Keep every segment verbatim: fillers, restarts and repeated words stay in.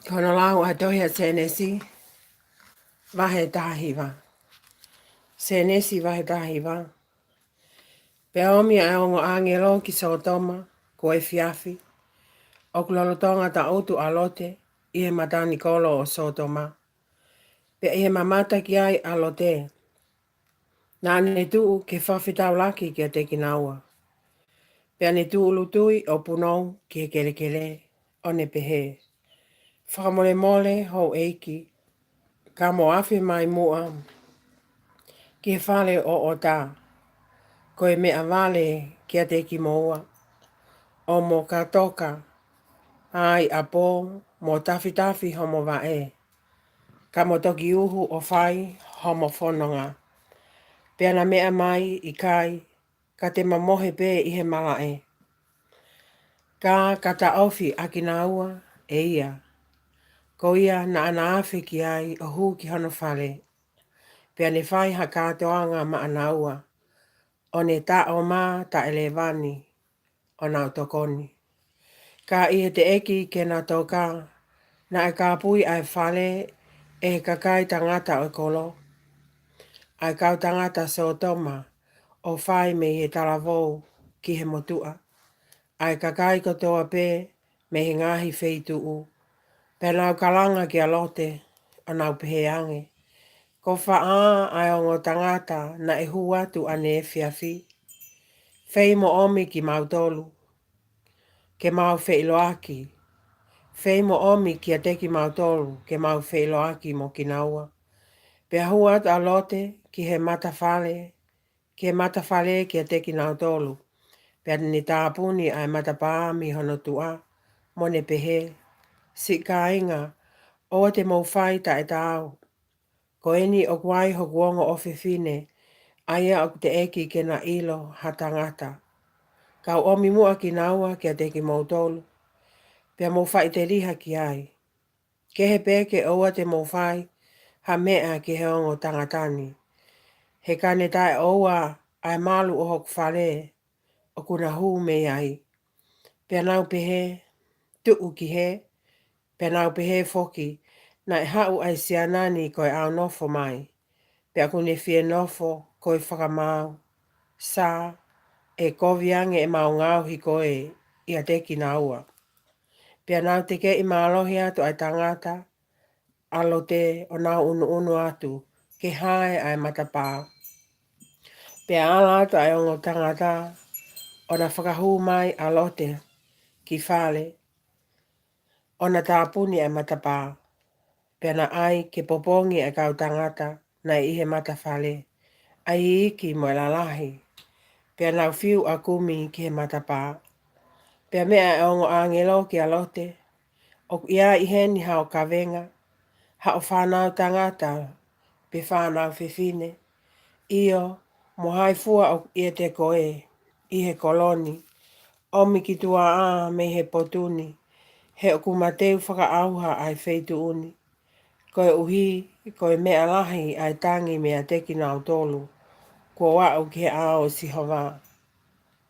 Ko hono lau ʻa e tohi ʻa Sēnesi, vahe taha hiva. Sēnesi vahe taha hiva. Pea ʻomi ʻa e ongo ʻāngelo ki Sōtoma, ko e efiafi, ʻoku lolotonga taʻutu ʻa Lote ʻi he matanikolo ʻo Sōtoma. Pea ʻi he mamata ki ai ʻa Lote, naʻa ne tuʻu ke fakafetaulaki kiate kinaua. Pea ne tūʻulutui ʻo punou ki he kelekele, ʻo ne pehē, Fakamolemole houʻeiki, ka mo afe mai muʻa ki he fale ʻo ʻOta, ko e meʻavale kiate kimoua, ʻo mo katoka ai ʻapō mo tafitafi homo vaʻe, ka mo toki uhu ʻo fai homo fononga. Pea na meʻa mai, ʻIkai, ka te ma mohe pē ʻi he malaʻe. Ka ka taʻofi ʻa kinaua ʻe ia. Ko ia naʻa na afe ki ai ʻo hū ki hono fale. Pea ne fai ha kātoanga maʻanaua, ʻo ne taʻo mā taʻelēvani ʻo nau tokoni. Ka ʻi he teʻeki ke na toka, naʻe kāpui ʻa e fale ʻe he kakai tangata ʻo e kolo, ʻa e kau tangata Sōtoma, ʻo fai mei he talavou ki he motuʻa, ʻa e kakai kotoa pē mei he ngaahi feituʻu. Pea nau kalanga kia Lote, ʻo nau pehē ange, Ko fē ʻa e ongo tangata naʻe hū atu ʻaneefiafi? Fei mo ʻomi kimautolu ke mau feʻiloaki. Fei mo ʻomi kiate kimautolu ke mau feʻiloaki mo kinaua. Pea hū atu ʻa Lote ki he matafale, ki he matafale kiate kinautolu. Pea ne tāpuni ʻa e matapā mei hono tuʻa, mo ne pehē, Siʻi kāinga, ʻoua te mou fai taʻetaau. Ko eni ʻoku ai hoku ongo ʻofefine, ʻa ia ʻoku teʻeki ke na ʻilo ha tangata. Kau ʻomi muʻa kinaua kiate kimoutolu, pea mou faʻiteliha ki ai. Kehe pē ke ʻoua te mou fai ha meʻa ki he ongo tangata ni. He ka ne taʻeʻoua ʻa e malu ʻo hoku fale, ʻoku na hū mei ai. Pea nau pehē, Tuʻu ki hē. Pea nau pehē foki, Naʻe haʻu ʻa e siana ni ko e ʻaunofo mai. Pea ʻoku ne fie nofo ko e fakamaau. Sā, ʻe kovi ange ʻemau ngaohi koe ʻiate kinaua. Pea nau tekeʻi mālohi atu ʻa e tangata ʻa Lote, ʻo nau ʻunuʻunu atu ke hae ʻa e matapā. Pea ala atu ʻa e ongo tangata, ʻo na fakahū mai ʻa Lote ki fale, ʻo na tāpuni ʻa e matapā. Pea na ʻai ke popongi ʻa e kau tangata naʻe ʻi he matafale, ʻa e iiki mo e lalahi. Pea nau fiu ʻa kumi ki he matapā. Pea meʻa ʻa e ongo ʻāngelo kia Lote, ʻOku ʻi ai ʻi heni haʻo kavenga, haʻo fānau tangata, pe fānau fefine? ʻIo, mo hai fua ʻoku ʻiate koe ʻi he kolo ni? ʻOmi ki tuʻa ā mei he potu ni, he ʻoku ma teu fakaʻauha ʻa e feituʻu ni. Koeʻuhi, ko e meʻa lahi ʻa e tangi meiate kinautolu kuo aʻu ki he ʻao ʻo Sihova.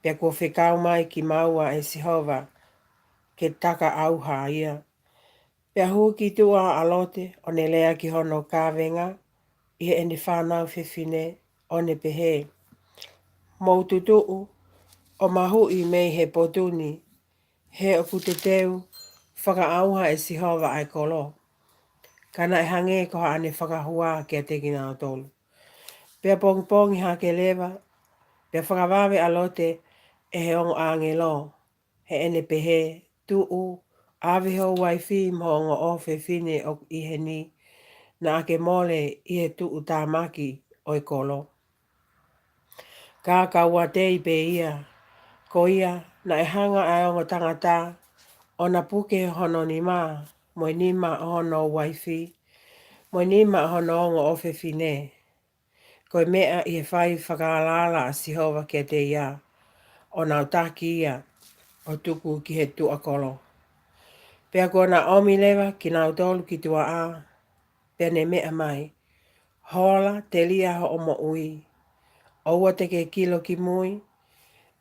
Pea kuo fekau mai kimaua ʻe Sihova ke taka ʻauha ia. Pea hū ki tuʻa ʻa Lote, ʻo ne lea ki hono kavenga ʻi heʻene fānau fefine, ʻo ne pehē, Mou tutuʻu ʻo mahuʻi mei he potu ni, he ʻoku teu fakaʻauha ʻe Sihova ʻa e kolo. Ka naʻe hangē ko haʻane fakahua kiate kinautolu. Pea pongipongi hake leva, pea fakavave ʻa Lote ʻe he ongo ʻāngelo, heʻene pehē, Tuʻu, ʻave ho uaifi mo ho ongo ʻofefine ʻoku ʻi heni, naʻa ke mole ʻi he tuʻutāmaki ʻo e kolo. Ka ka ua tei pē ia. Ko ia, naʻe hanga ʻa e ongo tangata ʻo na puke hono nima, mo e nima ʻo hono uaifi, mo e nima ʻo hono ongo ʻofefine, ko e meʻa ʻi he fai fakaalaala ʻa Sihova kiate ia, ʻo nau taki ia ʻo tuku ki he tuʻa kolo. Pea kuo na ʻomi leva kinautolu ki tuʻa ā, pea ne meʻa mai, Hola, telia hoʻo moʻui. ʻOua te ke kilo ki mui,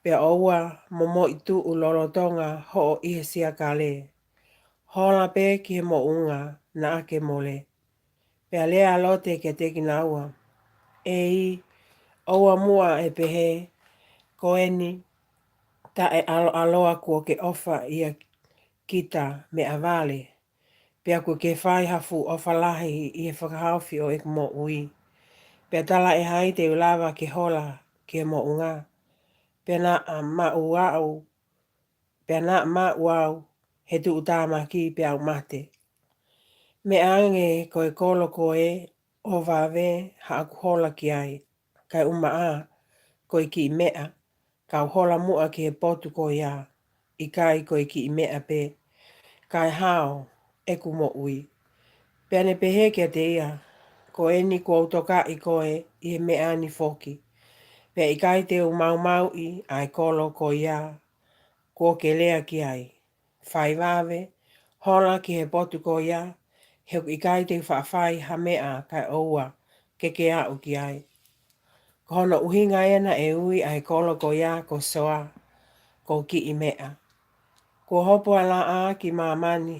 pea ʻoua mo moʻi tuʻu lolotonga hoʻo ʻi he siakale. Hola pē ki he moʻunga naʻa ke mole. Pea lea ʻa Lote kiate kinaua, ʻEiki, ʻoua muʻa ʻe pehē, ko eni, taʻeʻaloʻaloa kuo ke ʻofa ʻia kita meʻavale, pea kuo ke fai ha fuʻu ʻofa lahi ʻi he fakahaofi ʻo ʻeku moʻui. Pea talaʻehai te u lava ke hola ki he moʻunga, pea naʻa maʻu au, pea naʻa maʻu au he tuʻutāmaki pea u mate. Meʻa ange ko e kolo ko ē ʻo vave haʻaku hola ki ai, kae ʻumaʻā ko e kiʻi meʻa, ka u hola muʻa ki he potu ko ia, ʻikai ko e kiʻi meʻa pē, kae hao ʻeku moʻui. Pea ne pehē kiate ia, Ko eni kuo u tokaʻi koe ʻi he meʻa ni foki. Pea ʻikai te u maumauʻi ʻa e kolo ko ia kuo ke lea ki ai. Fai vave, hola ki he potu ko ia, he ʻoku ʻikai te u faʻa fai ha meʻa kae ʻoua ke ke aʻu ki ai. Ko hono ʻuhinga ena ʻe ui ʻa e kolo ko ia ko Soa, ko e kiʻi meʻa. Kuo hopo ʻa e laʻā ki māmani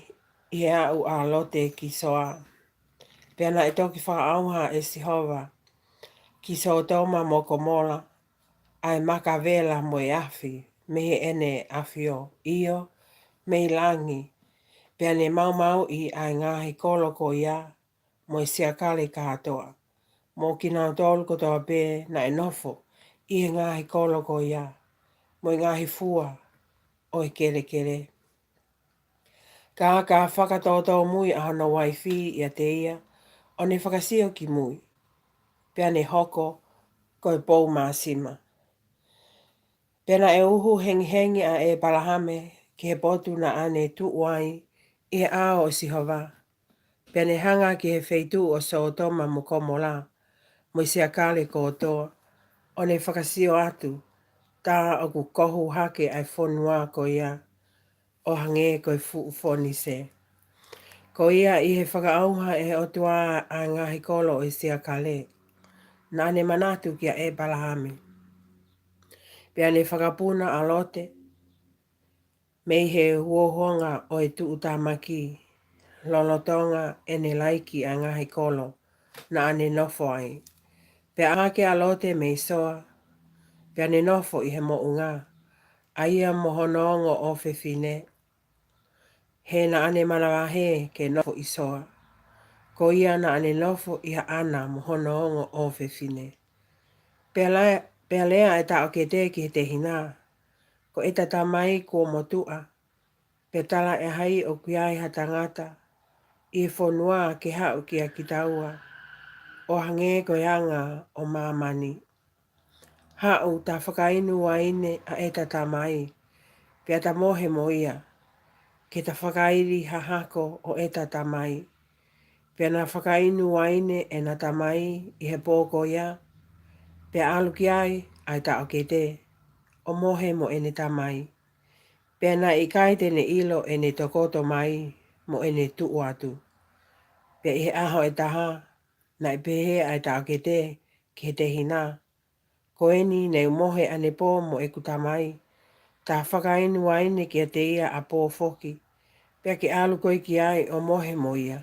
ʻi he aʻu ʻa Lote ki Soa. Pea naʻe toki fakaʻauha ʻe Sihova ki Sōtoma mo Komola ʻa e maka vela mo e afi mei heʻene ʻafio, ʻio, mei langi. Pea ne maumauʻi ʻa e ngaahi kolo ko ia mo e siakale kātoa, mo kinautolu kotoa pē naʻe nofo ʻi he ngaahi kolo ko ia, mo e ngaahi fua ʻo e kelekele. Ka ka fakatōtōmui ʻa hono uaifi ʻiate ia, ʻo ne fakasio ki mui, pea ne hoko ko e pou māsima. Pea naʻe uhu hengihengi ʻa ʻĒpalahame ki he potu naʻa ne tuʻu ai ʻi he ʻao ʻo Sihova. Pea ne hanga ki he feituʻu ʻo Sōtoma mo Komola, mo e siakale kotoa, ʻo ne fakasio atu, tā ʻoku kohu hake ʻa e fonua ko ia, ʻo hangē ko e fuʻu fonise. Ko ia ʻi he fakaʻauha ʻe he ʻOtua ʻa e ngaahi kolo ʻo e siakale, naʻa ne manatu kia ʻĒpalahame. Pea ne fakapuna ʻa Lote mei he uouhonga ʻo e tuʻutāmaki, lolotonga ʻene laiki ʻa e ngaahi kolo naʻa ne nofo ai. Pea ʻā hake ʻa Lote mei Soa, pea ne nofo ʻi he moʻunga, ʻa ia mo hono ongo ʻofefine, he naʻa ne manavahē ke nofo ʻi Soa. Ko ia naʻa ne nofo ʻi haʻana mo hono ongo ʻofefine. Pea lea, pea lea ʻa e taʻokete ki he tehina, Ko ʻeta tamai kuo motuʻa, pea talaʻehai ʻoku ʻi ai ha tangata ʻi he fonua ke haʻu kia kitaua, ʻo hangē ko e anga ʻo māmani. Haʻu ta fakainu uaine ʻa ʻeta tamai, pea ta mohe mo ia, ke ta fakaili ha hako ʻo ʻeta tamai. Pea na fakainu uaine ʻena tamai ʻi he pō ko ia, pea ʻalu ki ai ʻa e taʻokete, ʻo mohe mo ʻene tamai. Pea naʻe ʻikai te ne ʻilo ʻene tokoto mai mo ʻene tuʻu atu. Pea ʻi he ʻaho ʻe taha, naʻe pehē ʻa e taʻokete ki he tehina, Ko eni ne u mohe ʻanepō mo ʻeku tamai, ta fakainu uaine kiate ia ʻapō foki, pea ke ʻalu koe ki ai ʻo mohe mo ia,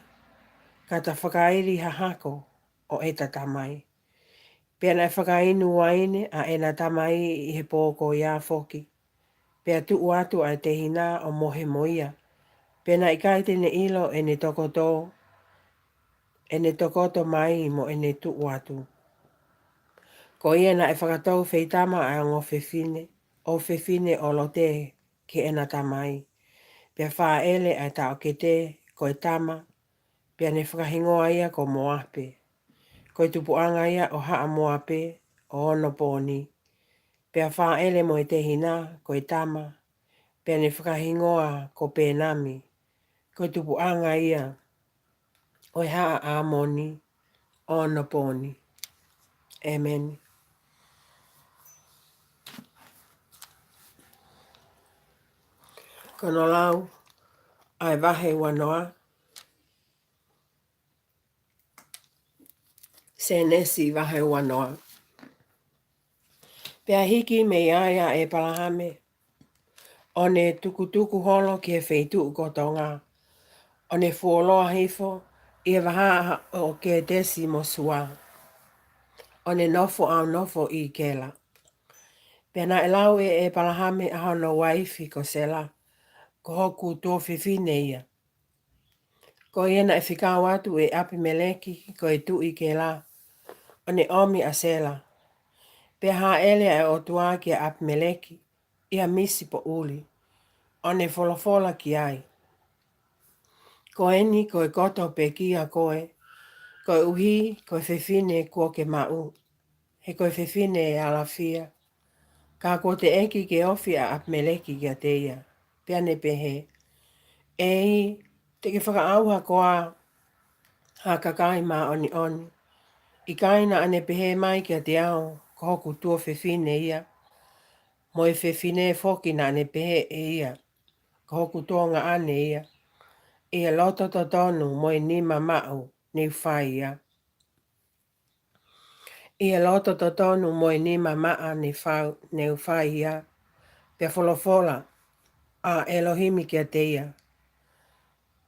ka ta fakaili ha hako ʻo ʻeta tamai. Pea naʻe fakainu uaine ʻa ʻena tamai ʻi he pō ko ia foki, pea tuʻu atu ʻa e tehina ʻo mohe mo ia. Pea naʻe ʻikai te ne ʻilo ʻene tokoto, ʻene tokoto mai mo ʻene tuʻu atu. Ko ia naʻe fakatou feitama ʻa e ongo fefine, ʻofefine ʻo Lote ki heʻena tamai. Pea fāʻele ʻa e taʻokete ko e tama, pea ne fakahingoa ia ko Moape. Ko e tupuʻanga ia ʻo haʻa Moape ʻo onopooni. Pea fāʻele mo e tehina ko e tama, pea ne fakahingoa ko Pēnami. Ko e tupuʻanga ia ʻo e haʻa ʻAmoni ʻo onopooni. ʻĒmeni. Ko hono lau ʻa e vahe uanoa, Sēnesi vahe uanoa. Pea hiki mei ai ʻa ʻĒpalahame, ʻo ne tukutuku holo ki he feituʻu ko Tonga, ʻo ne fuoloa hifo ʻi he vahaʻa ʻo Ketesi mo Sua, ʻo ne nofo ʻaunofo ʻi Kela. Pea naʻe lau ʻe ʻEpalahame ʻa hono uaifi ko Sela, ko hoku tuofefine ia. Ko ia naʻe fekau atu ʻe ʻApimeleki ko e tuʻi Kela, ʻo ne ʻomi ʻa Sela. Pea hāʻele ʻa e ʻOtua kia ʻApimeleki ʻi ha misi poʻuli, ʻo ne folofola ki ai, Ko eni ko e koto pekia koe, koeʻuhi ko e fefine kuo ke maʻu, he ko e fefine ʻe alafia. Ka kuo teʻeki ke ofi ʻa ʻApimeleki kiate ia, pea ne pehē, ʻEi, te ke fakaʻauha koā ha kakai māʻoniʻoni? ʻIkai naʻa ne pehē mai kiate au, Ko hoku tuofefine ia, mo e fefine foki naʻa ne pehē ʻe ia, Ko hoku tuongaʻane ia? ʻI he loto totonu mo e nima maʻa ne u fai ia. ʻI he loto totonu mo e nima maʻa ne fau, ne u fai ia. Pea folofola ʻa ʻElohimi kiate ia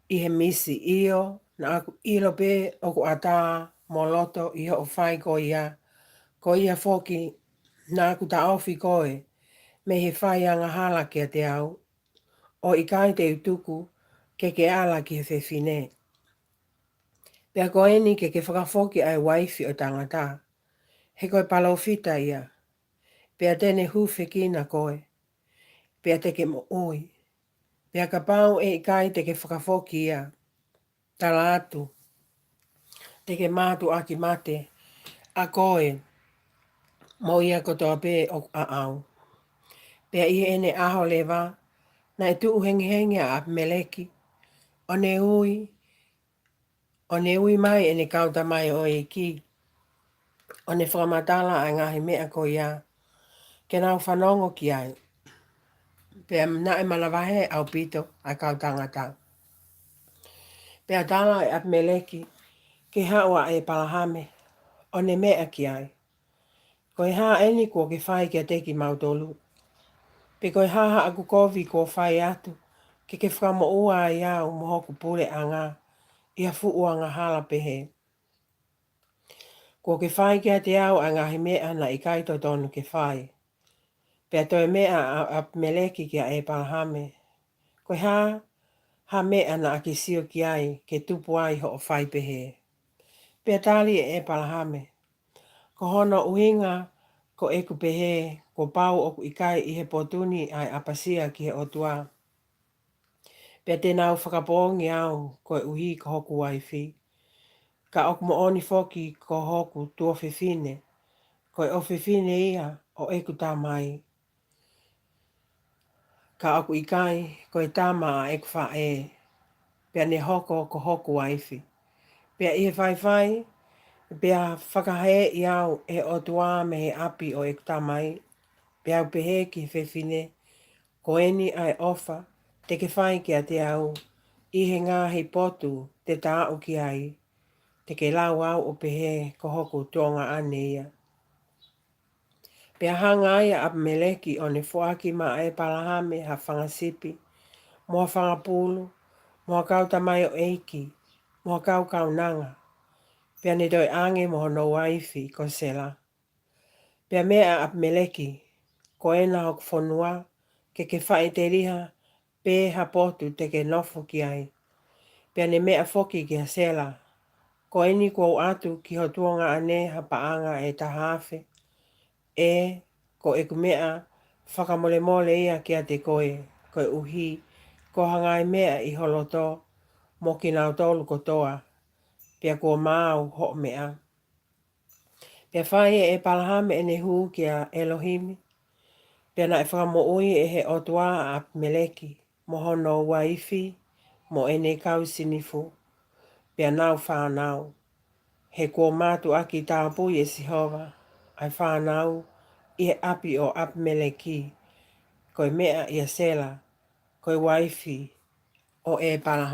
ʻi he misi, ʻIo, naʻa ku ʻilo pē ʻoku ʻatā mo loto ʻi hoʻo fai ko ia. Ko ia foki, naʻa ku taʻofi koe mei he fai angahala kiate au, ʻo ʻikai te u tuku ke ke ala ki he fefine. Pea ko eni ke ke fakafoki ʻa e uaifi ʻo e tangata, he ko e palōfita ia, pea te ne hūfekina koe, pea te ke moʻui. Pea kapau ʻe ʻikai te ke fakafoki ia, tala atu, te ke mātuʻaki mate ʻa koe mo ia kotoa pē ʻoku ʻaʻau. Pea ʻi heʻene ʻaho leva, naʻe tuʻu hengehenge ʻa ʻApimeleki, ʻo ne ui, ʻo ne ui mai ʻene kau tamaioʻeiki, ʻo ne fakamatala ʻa e ngaahi meʻa ko ia ke nau fanongo ki ai. Pea naʻe manavahē ʻaupito ʻa e kau tangata. Pea tala ʻe ʻApimeleki ke haʻu ʻa ʻEpalahame, ʻo ne meʻa ki ai, Ko e hā eni kuo ke fai kiate kimautolu? Pe ko e hā haʻaku kovi kuo fai atu ke ke fakamoʻua ai au mo hoku puleʻanga ʻi ha fuʻu angahala pehē? Kuo ke fai kiate au ʻa e ngaahi meʻa naʻe ʻikai totonu ke fai. Pea toe meʻa ʻa ʻApimeleki kia ʻEpalahame, Ko e hā ha meʻa naʻa ke sio ki ai ke tupu ai hoʻo fai pehē? Pea tali ʻe ʻEpalahame, Ko hono ʻuhinga ko ʻeku pehē, kuo pau ʻoku ʻikai ʻi he potu ni ʻa e ʻapasia ki he ʻOtua, pea te nau fakapoongi au koeʻuhi ko hoku uaifi. Ka ʻoku moʻoni foki ko hoku tuofefine, ko e ʻofefine ia ʻo ʻeku tamai. Ka ʻoku ʻikai ko e tama ʻa ʻeku faʻē, pea ne hoko ko hoku uaifi. Pea ʻi he faifai, pea fakahēʻi au ʻe he ʻOtua mei he ʻapi ʻo ʻeku tamai, pea u pehē ki he fefine, Ko eni ʻa e ʻofa te ke fai kiate au ʻi he ngaahi potu te ta aʻu ki ai, te ke lau au ʻo pehē ko hoku tuongaʻane ia. Pea hanga ai ʻa ʻApimeleki ʻo ne foaki maʻa ʻEpalahame ha fanga sipi, mo ha fanga pulu, mo ha kau tamaioʻeiki, mo ha kau kaunanga. Pea ne toe ʻange mo hono uaifi ko Sela. Pea meʻa ʻa ʻApimeleki, Ko ena hoku fonua, ke ke faʻiteliha pē ha potu te ke nofo ki ai. Pea ne meʻa foki kia Sela, Ko eni kuo u ʻatu ki ho tuongaʻane ha paʻanga ʻe taha afe, ʻe, ko ʻeku meʻa fakamolemole ia kiate koe, koeʻuhi ko ha ngaahi meʻa ʻi ho loto mo kinautolu kotoa, pea kuo maau hoʻo meʻa. Pea fai ʻe ʻEpalahame ʻene hū kia ʻElohimi, pea naʻe fakamoʻui ʻe he ʻOtua ʻa ʻApimeleki, mo hono uaifi, mo ʻene kau sinifu, pea nau fānau. He kuo mātuʻaki tāpui ʻe Sihova ʻa e fānau ʻi he ʻapi ʻo ʻApimeleki, ko e meʻa ʻia Sela, ko e uaifi ʻo ʻEpalahame.